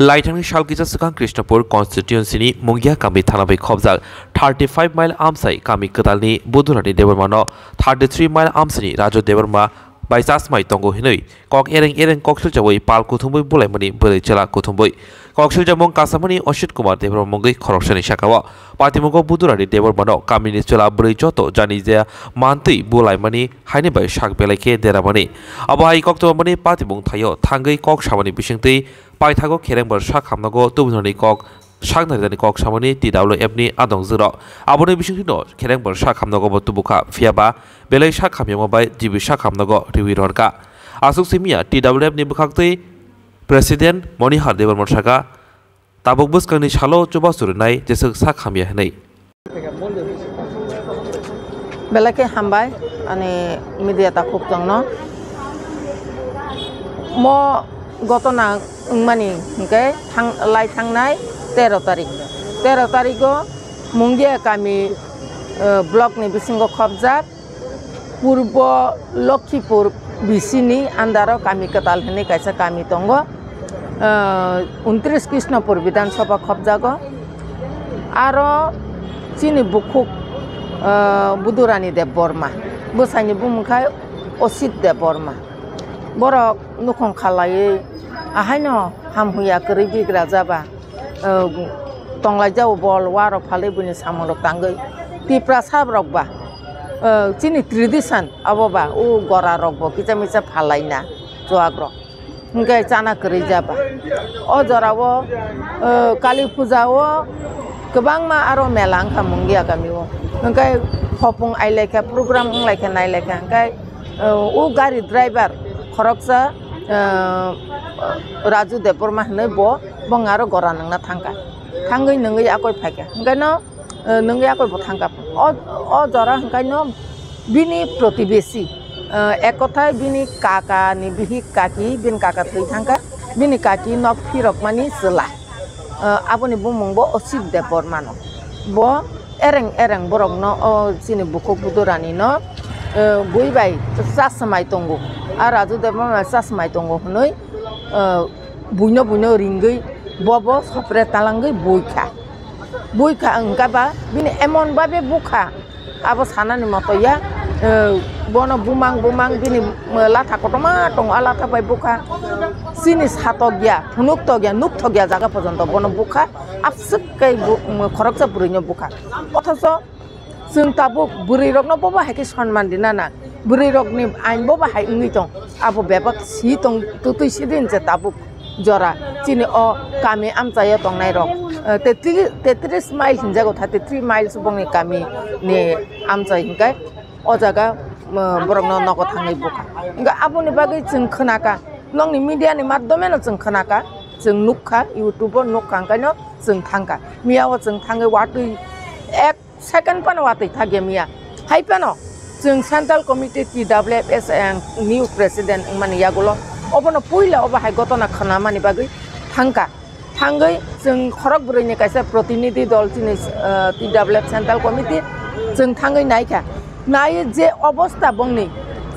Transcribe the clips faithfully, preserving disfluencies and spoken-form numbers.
Laithangni sal kisa swkang Krishnapur constituency-ni Mungia kami thana bai khobjak thirty five mile amchai kami kwtalni Budurani Debbarmano thirty three mile amchaini Raju Debbarma bai chasmai tongo hinwi kok ereng ereng kok silchawi pal kuthumwi bulaimani bwrwi chwla kuthumwi. Kok silchamung kasamani Osit Kumar Debbarma mungwi khoroksani saka-o. Patimungo Budurani Debbarmano kamini chwla bwrwi joto jani je mantwi bulaimani haini bai sak belai khe deramani. Abo hai koktwmani patimung thaio thangwi kok samani bisingtwi paithago Kherengbar sak hamnago tubunani kok sak naridani kok samani T W F ni adong jwrok. Aboni bisingtwino Kherengbar sak hamnago bo tubukha, phiyaba belai sak hamyama bai G B sak hamnago riwi rorkha. Aswk simiya T W F ni bwkhaktwi President Monihar Debbarma saka, tabuk bwskangni salo chubachu rwnai jeswk sak hamya hwnwi. Belai khe hambai ani media takhuk tongno. Mo gotona wngmani hwnkhe thang-, lai thangnai tero tarik. Tero tarigo Mungia kami, eh, block ni bisingo khobjak. Purbo Lokhipur B C ni under o kami kwtal hinwi kaisa kami tongo. Ah, untris Krishnapur Bidhan Sabha khobjago. Aro chini bukhuk, ah, Budurani Debbarma. Bwsaini bumung khai Osit Debbarma. Borok nukhung khalaiwi ahaino hamhuya kwrwi bigra jaba. Ah, tonglaijao bol warok phalwi buini samungrok tangwi. Tiprasa rok ba, ah, chini tradition abo ba, o gora rok bo kisa misa phalaina chuak rok. Hwnkhe chana kwrwi jaba. O jorao, ah, Kali puja o kwbangma aro mela wngkha Mungia kami o. Hwnkhe hopung ailaikha, program wnglaikha, nailaikha, hwnkhe, ah, o gari driver khoroksa, ah, Raju Debbarma hinwi bo. Bong aro gora nungna thangkha. Thangwi nungwi akoi phaikha. Hwnkhe no, eh, nungwi akoi bo thangkha. O, o jora hwnkhe no bini protibesi, eh, ek kothai bini kaka ni bihik kaki, bini kaka thwi thangkha. Bini kaki nok phirokmani chwla. Eh, aboni bumung bo Osit Debbarma no. Bo ereng ereng borokno o chini bukhuk Budurani no, eh, bui bai chasmai tongo. A Raju Debbarma chasmai tongo hwnwi, eh, buino buino ringwi bobo sopre talangwi buikha. Buikha wngkha ba bini emon babe bukha, abo sanani moto ya, eh, bono bumang bumang bini, eh, latha kotorma tongo, a latha bai bukha. Chini satok ya, phunuk tok ya, nuk thok ya jaga pojonto bono bukha. Aswk khe bu-, um, khoroksa bwrwino bukha. Othocho chwng tabuk bwrwirokno bobo hai khe sonman rina nang. Bwrwirokni ain bobo hai wngwi tong. Abo bebak si tong, twtwi sidin je tabuk jora. Chini o kami amchaio tongnairok, eh, tetri-, tetris mile hinjago, thirty three miles bongni kami ni amchai hinkai. O jaga, um, borokno nogo thangwi bukha. Hwnkhe aboni bagwi chwng khnakha, nokni media ni madhyome no chwng khnakha, chwng nukkha, YouTube o nukkha, hwnkhe no chwng thangkha. Miyao chwng thangwi watwi ek second phano watwi thakya miya. Hai phano chwng Central Committee T W F S N new president wngmani yagulo obono puila obo hai gotona khnamani bagwi thangkha. Thangwi chwng khorok bwrwini kaisa protinidhi dol chini, ah, T W F Central Committee chwng thangwi naikha. Naiwi je obostha bongni,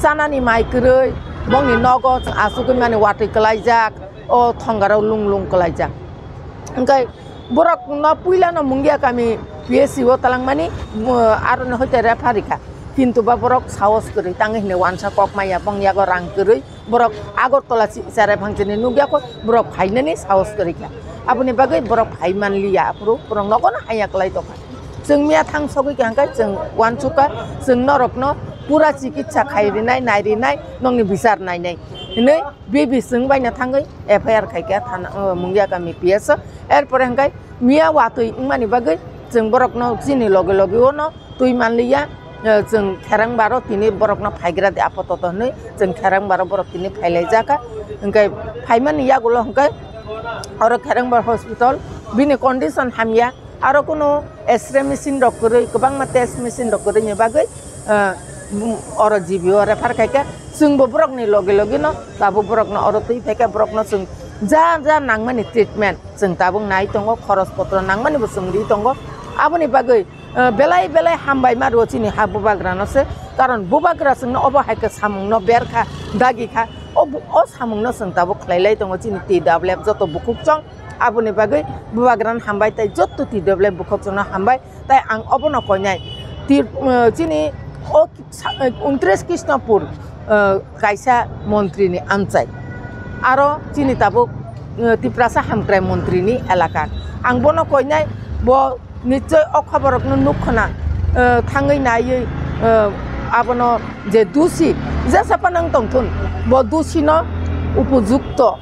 chanani mai kwrwi, bongni nogo asugwi mani watwi kwlaijak, o thongarok lung lung kwlaijak. Hwnkhe borokno puilano Mungia kami P S C o talangmani, bo-, aroni hoite refer rikha. Kintu ba borok sahos kwrwi tangwi hwnwi wansa kok maya, bong yago rang kwrwi. Borok Agartala si-, chare phangchini nukya kho, borok phainani sahos kwrwi kha. Aboni bagwi borok phai man liya, aphuru borok nogono haya kwlai tongkha. Chwng miya thang sogwi kha hwnkhe chwng uansukha, chwng norokno pura chikitsa khai rinai, nai rinai, nokni bichar nainai hinwi B B chwng baino thangwi F I R khaikha thana, o, Mungia kami P S o. Erpore hwnkhe miya watwi wngmani bagwi chwng borokno chini loge loge ono twi manliya, eh, chwng Kherangbaro tini borokno phaigra di apatoto hinwi chwng Kherangbaro borok tini phailaijak kha. Hwnkhe phaimani yagulo hwnkhe oro Kherengbar hospital bini condition hamya, aro kunu X-ray machine rok kwrwi, kwbangma test machine rok kwrwini bagwi, eh, oro G B o refer khaikha. Chwngbo borokni loge loge no tabuk borokno oro twi phaikha, borokno chwng ja ja nangmani treatment chwng tabuk nai tongo, khoros potro nangmani bo chwng ri tongo. Aboni bagwi, eh, belai belai hambai ma rwo chini ha bubagrano se, karon bubagra chwngno obo hai khe samungno ber kha, dagi kha, o bu-, o samungno chwng tabuk khlai lai tongo chini T W F joto bukhuk chong. Aboni bagwi bubagrano hambai tei jotto T W F bukhukchwngno hambai. Tai ang obono koinai. Tir-, eh, chini o sa-, eh, untris Krishnapur, eh, kaisa montri ni amchai. Aro chini tabuk, eh, Tiprasa hamkrai montri ni elaka. Ang bono koinai, bo nichoi o khobor rokno nuk khna, eh, thangwi naiwi, eh, abono je dusi, jesa phano wng tongthun, bo dusi no upojukto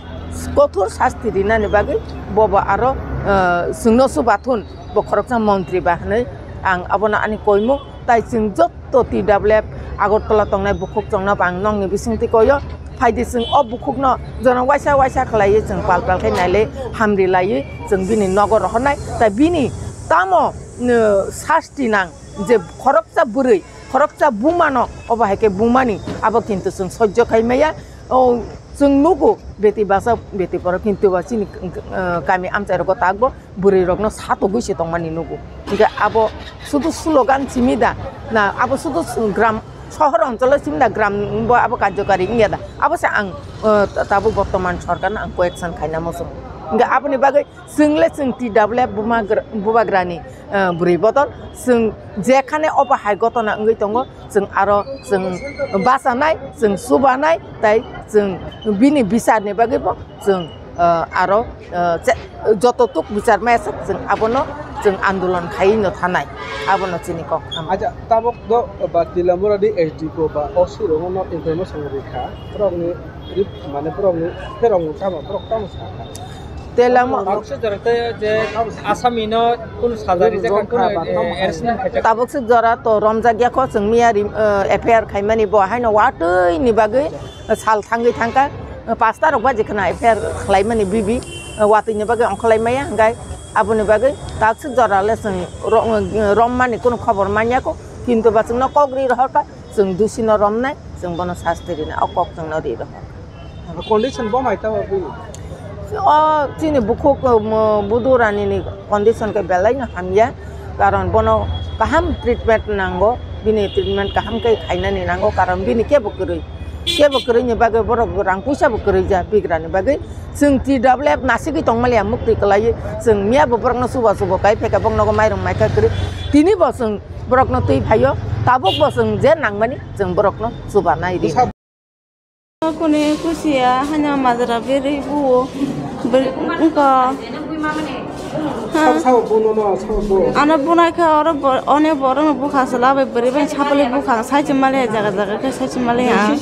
kothor sasti rinani bagwi bobo aro, eh, chwngno chubathun. Bo khoroksa montri ba hwnwi ang abono ani koimung, tai chwng jotto T W F Agartala tongnai bukhukchwngno bo ang nokni bisingtwi koio. Phaidi chwng o bukhukno jono waisa waisa khlaiwi chwng pal pal khe nailai hamri laiwi chwng bini nogo rohornai, tai bini tamo, uh, sasti nang je khoroksa bwrwi, khoroksa bumano obo hai khe bumani abo kintu chwng sojjo khai maya. O, chwng nugo beti bachao, beti borok, kintu ba chini, uh, kami amchai rogo takbo bwrwi rokno satogwi se tongmani nugo. Hinkhe abo sudu slogan simi da, na abo sudu gram, sohor oncholo simi da, gram bo abo karjokari wngya da, abo se ang, uh, tabuk bortoman sorkarno ang question khaina muchungo. Hinkhe aboni bagwi chwng le chwng T W F bumagra-, bubagrani, uh, bwrwi bodol, chwng jekhane obo hai gotona wngwi tongo, chwng aro chwng bachanai, chwng chubanai, tai chwng bini bicharni bagwibo chwng, ah, aro, ah, che-, joto tuk bichar maya sak chwng abono chwng andolon khaiwi no thanai, abono chini kok. Acha, tabuk do ba Tilamura di S D P O ba O C rokno information rikha, borokni rip-, mane borokni pherokno tamo, borok tamo sakha. Tei lama Tabuk se jora tei je Asami no kunu saja rijak kha, kunu, eh, arrest khaijak. Tabuk se jora to romjak ya kho, chwng miya rim-, eh, F I R khaimani bo haino watwi ni bagwi sal thangwi thangkha, eh, pasta rok baji khna F I R khlaimani bibi, eh, watwi ni bagwi ongkholai maya, hwnkhe aboni bagwi tabuk se jora le chwng ro-, eh, rommani kunu khobor manya kho, kintu ba chwngno kok ri rohorkha. Chwng dusi no romnai, chwng bono sasti rinai, o kok chwngno ri rohor. Condition bo mai tamo bini? O chini bukhuk, um, Budu Rani ni condition khe belai no hamya, karon bono kaham treatment nango, bini treatment kaham khe khainani nango, karon bini kebo kwrwi, kebo kwrwi ni bagwi borok rang puisa bo kwrwi ja bigrani bagwi. Chwng T W F nasigwi tongmaliya muktwi kwlaiwi, chwng miya bo borokno chuba chubo kai phaikha, boknogo mairum maikha kwrwi, tini bo chwng borokno twi phaio, tabuk bo chwng je nangmani chwng borokno chubanai ri. Kuni kusiya hanya majra beri buo. Ber-, engko. Ha? Sabo, sabo bono no, sabo bo. Ano bunai kha oro bo-, one borok no bukha sala bai beri bai sapali bukha sai chimali jaga jaga khe sai chimali ha.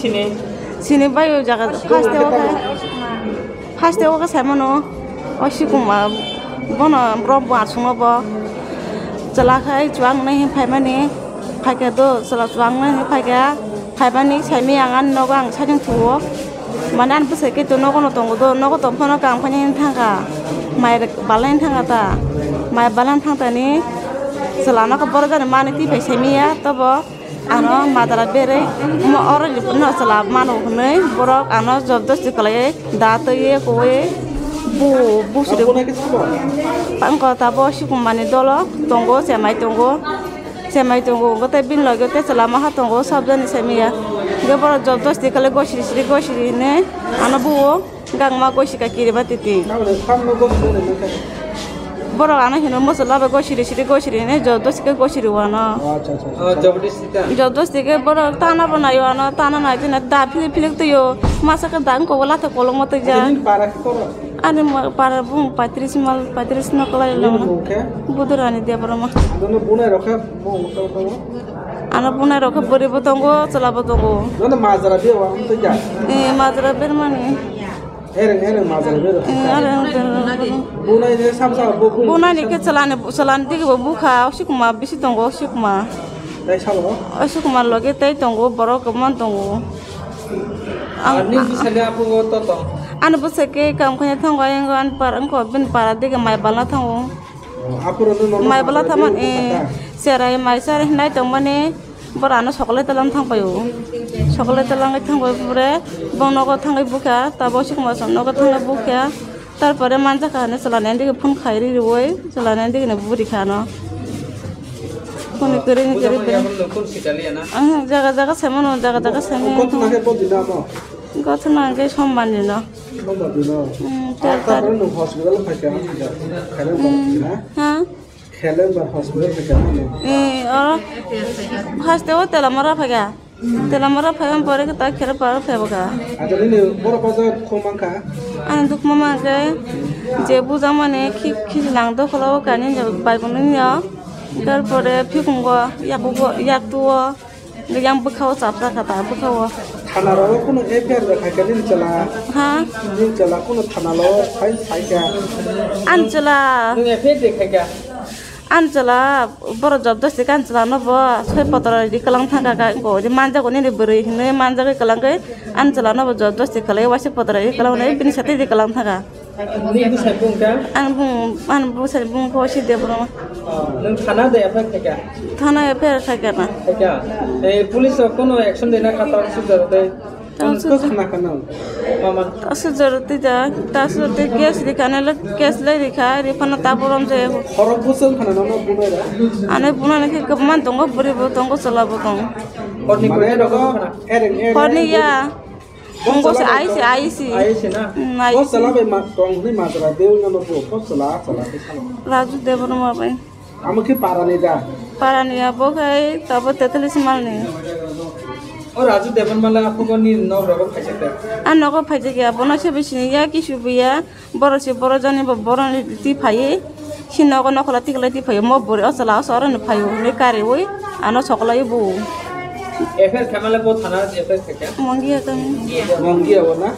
Sini bai jaga first day o khe. First o khe saimano, o sikuma bono borok bo asongo bo. Chwla khai chuang nai hin phaimani, phaikhe do chwla chuang nai hin phaikhe, phaimani saimani ang ani nogo ang saichung thuo. Mane ani bwsai khe to nogo no tongo do, nogo tong phano kang phani hin thangkha. Mai balai hin thangkha ta. Mai balai hin thangtani chwla no khe borok jani mani twi phai saimaya tobo. Ano madara berwi, mo oro no chwla mano hwnwi borok ano jobdosti khlaiwi da twiwi kuwi bu, bu siri. Abo nai khe sabo? Ang kota bo sikumani dolo tongo, chemai tongo, chemai tongo, hwnkhe tei bini loge tei chwla maha tongo, sabjani semiya. Hwnkhe borok jobdosti khlai gosiri siri gosiri hinwi ano buo. Gangma gosika kirima titi. Tamoni samno gosiri nai kha. Borok ano hino moso laba gosiri siri gosiri ne joto sike gosiri wano. Oh, acha, acha, acha. Oh, joto sike. Joto sike borok tana bo nayo ano tana nai jina da philik philik tuyo. Masa ka dang ko wala to kolong mo tuja. Acha, nini para ki koro? Ani mo para bung patris mal patris no kolai lo. Nini bung khe? Budurani dia borok ma. Ano bunai rokhe bung to to. Ano bunai rokhe bwrwi bo tongo chwla bo tongo. Nono majra dia wa tuja. Eh, majra bermani. Ereng, ereng, majra bero. Eh, ereng, ereng. Bunai ni sam sam bo bung. Bunai ni khe chwlani, chwlani digi bo bukha, sikma bisi tongo, sikma. Tai salo? O sikma loge tai tongo, borok kwbangma tongo. Ang, ani bwsai le apo go to to. Ani bwsai khe kam khaina thango, ayang ani par, ang ko bin para digi mai balna thango. Apo ro no. Mai balna thango, eh, serai mai serai hinai tongmani. Boro ano sokole tolang thang paio. Sokole tolang thang pai pore, bong nogo thangwi bukha, tabo sikma som nogo thangwi bukha. Tarpore manjak ka hwnwi chwla nai dige phone khai ri riwi, chwla nai dige buri kha ano. Phone kwrwi ni kwrwi. Ang jaga jaga semano, jaga jaga semano. Gothona hwnkhe sombani no. Hmm, Doctor. Doctor no hospital phaikha, khairang ba na? Ha? Khairang ba hospital phaikha na? Eh, oro haste o Telamara phaikha. Telamara phaikha pore ta khere paro phaiboka. Acha nini borok o khumang kha. Ani dukma mangke je bujang mani khi khi lang do kholo kani je bai buni yo. Tarpore phikungo yakugo yaktuo. Yang bwkhao chapra kha ta bwkhao. Thana ro kuno F I R da khaikha nini chala. Ha? Nini chala kuno thana lo phai phaikha. An chala. Nung F I R de khaikha. An chala boro job dosti kan chala no bo soi potro di kalang thangka ka ko di manja ko nini bwrwi hinwi manja ko kalang kai an chala no bo job dosti kalai wasi potro di kalang nai bini sati di kalang thangka. Nini bwsai bung kha? Ang bung, ang bwsai bung kho si Debbarma. Oh, nung thana de F I R khaikha? Thana F I R khaikha na. Khaikha. Eh, police rok kono action dena kha ta sujaro de. Ta sujaro. Khana khana. Mama. Ta sujaro tija, ta sujaro tija case rikha na le case le rikha, riphano ta borom je. Khorok bwswng khana nono bunai ra? Ane bunai khe kwbangma tongo, bwrwi bo tongo, chwla bo tongo. Horni mane khorni rogo khana. Ereng ereng. Horni ya. Bo chala bai tong-, aisi, aisi. Aisi na? Mm, aisi. Bo chala bai ma-, tong hwnwi majra de wngya no bo. Bo chala, chala de salo. Raju Debbarma bai. Amo khe parani da? Parani ya, bo khai tabo tetallis malni. O Raju Debbarma le aphuru ni nok rogo phaijak da? A nogo phaijak ya, bono se bisini ya, kisu biya. Borok se borok jani bo borok ni twi phaiwi si nogo nokhola tikla twi phaiwi mo bwrwi o chwla o chwra ni phaiwi hwnwi kariwi ano sokolaiwi bo. F I R khaimale bo thana F I R khaikha? Mongi ya kami. Mongi ya bo na?